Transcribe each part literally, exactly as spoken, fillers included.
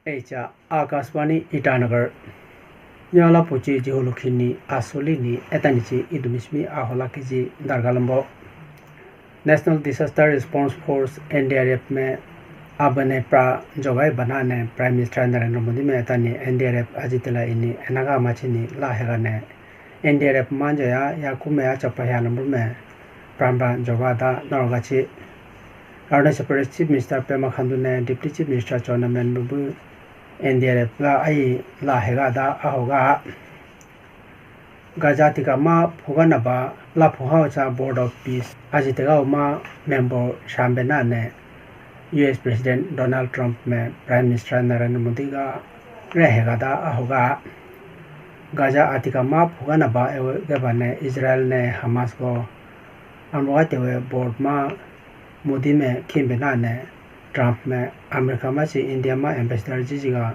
Echa Akashvani Itanagar. Nyala puchi jihulu khini asuli ni etanichi idumismi ahola kiji dargalambo. National Disaster Response Force, N D R F, me abane pra jogai banane Prime Minister Narendra Modi me etani N D R F ajitela ini enaga machini la hegane N D R F manjo ya, ya kume ya chapa ya number me pram pram joga da naroga chi. Arunachal Pradesh Chief Minister Pema Khandu ne Deputy Chief Minister Chowna Mein bu N D R F ga ai la hega da ahoga. Gaza tika ma phuga na ba la phuha cha Board of Peace aji tega ma member shambe na ne U S President Donald Trump me Prime Minister Narendra Modi ga re hega da ahoga. Gaza atika ma phuga na ba ewe geba ne Israel ne Hamas go amroga tewe board ma Modi me khimbe na ne Trump me America ma chi India ma ambassador jiji ga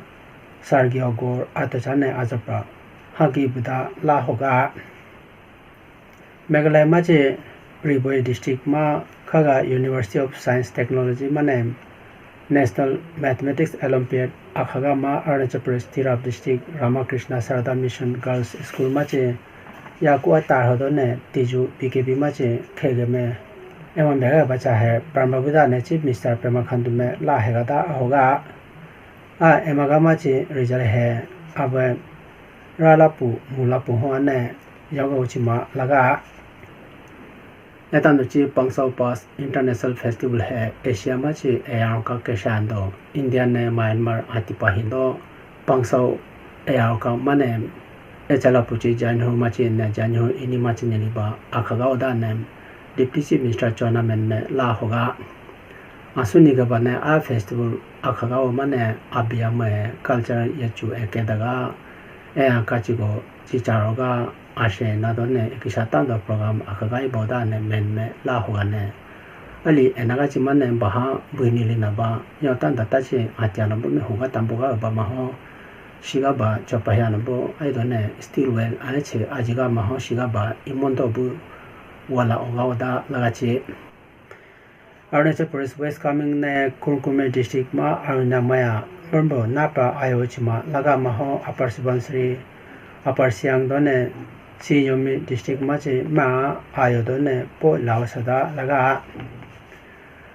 Sergio Gore ato cha ne ajapa hagi buda la hoga. Meghalaya ma chi Ri Bhoi district ma khaga University of Science Technology ma ne National Mathematics Olympiad akhaga ma Arunachal Pradesh Tirap District Ramakrishna Sharada Mission Girls School ma chi yaku atar hodo ne tiju P K P ma chi khege me emon bega bacha he Brahma Buddha ne Chief Minister Pema Khandu me la hega da ahoga. A emaga ma chi result he abe ralapu mulapu ho ane yoga uchima laga. Etando chi Pangsau Pass International Festival he Asia ma chi eyarka kesha ando India ne Myanmar atipa hindo Pangsau eyarka mane echala puchi Jainho ma chi ne Jainho ini ma chi ne liba akhaga oda ne Deputy Chief Minister Chowna Mein me la hoga. Asuni gaba ne a festival akhaga o mane abiyam e culture yechu eke daga e akachi go chicharo ga ashe na do ne ikisha tando program akhaga ibo da ne men me la hoga ne. Ali enaga chi mane baha buini lina ba yo tanda tachi atyana bo me hoga tambo ga ba ma ho shiga ba chopa ya na bo ai do ne still well ane che ajiga ma ho shiga ba imondo bu wala oga oda laga chi. Arunachal Pradesh West Kameng ne Kurkume District ma Aruna Maya Brombo napa ayo chima laga maho Upper Subansiri, Upper Siang done Siyomi District ma chi ma ayo done po lao sada laga.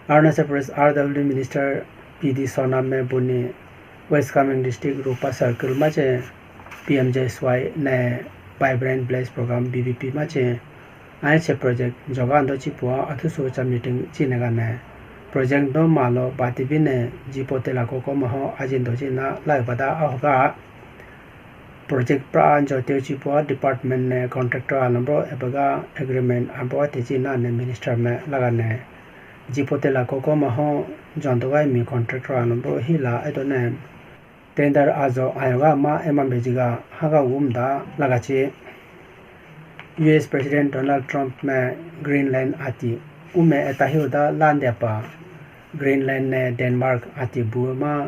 Arunachal Pradesh R W Minister P D Sonam me buni West Kameng District Rupa Circle ma chi P M J S Y ne Vibrant Village Program V V P ma chi Ain se project joga ando chi pua athu su cha meeting chi ne ga ne. Project do malo bati bi ne ji pote la koko maho ajin do chi na lai bada ahoga. Project pra anjo teo chi pua department ne contractor alambro ebaga agreement ambo ate chi na ne minister me laga ne. Ji pote la koko maho jon do gai mi contractor alambro hi la edo ne. Tender ajo ayoga ma emambe jiga haga umda lagachi. U S President Donald Trump me Greenland ati ume etahiuda landepa Greenland ne Denmark ati bu ma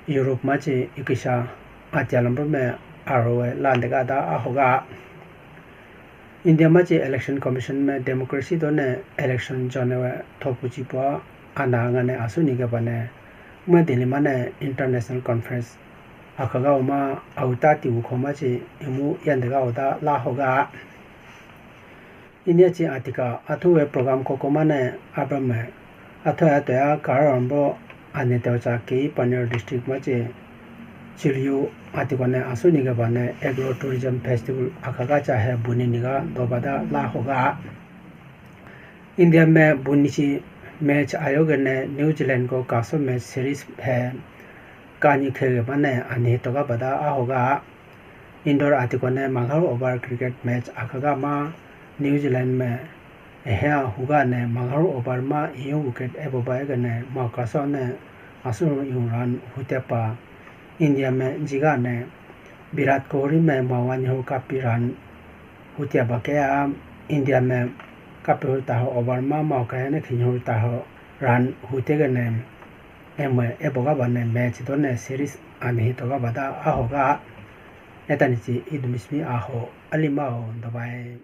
Europe ma chi ikisha ati alambro me arowe landega da ahoga. India ma chi Election Commission me democracy do ne election jone we thopu chi po ana nga ne asu ni ge ba ne ma Delhi ma ne international conference akhaga ma auta ti u kho ma chi imu yande ga uda la hoga. India chi atika athu we program koko ma ne abram me Athoya toya Karambo ani tewcha ki Panir district ma che chiliu atikone asuni ga bane agro tourism festival akhaga cha he buni niga dobada la hoga. India me buni chi match ayoge ne New Zealand ko kaso match series he kani khege bane ani toga bada ahoga. Indoor atikone mangaru over cricket match akhaga ma New Zealand me Ehe a huga ne mangaru over ma iyu wicket ebo ba ega ne makaso ne asuru iyu run hute pa India me jiga ne Virat Kohli me mawa nihu kapi run hute ba ke a India me kapi hute ho over ma maka ne khinyu hute ho run hute ga ne emo ebo ga ba ne match do ne series ani hito ga ba da ahoga etani chi idumismi aho alima o dobai.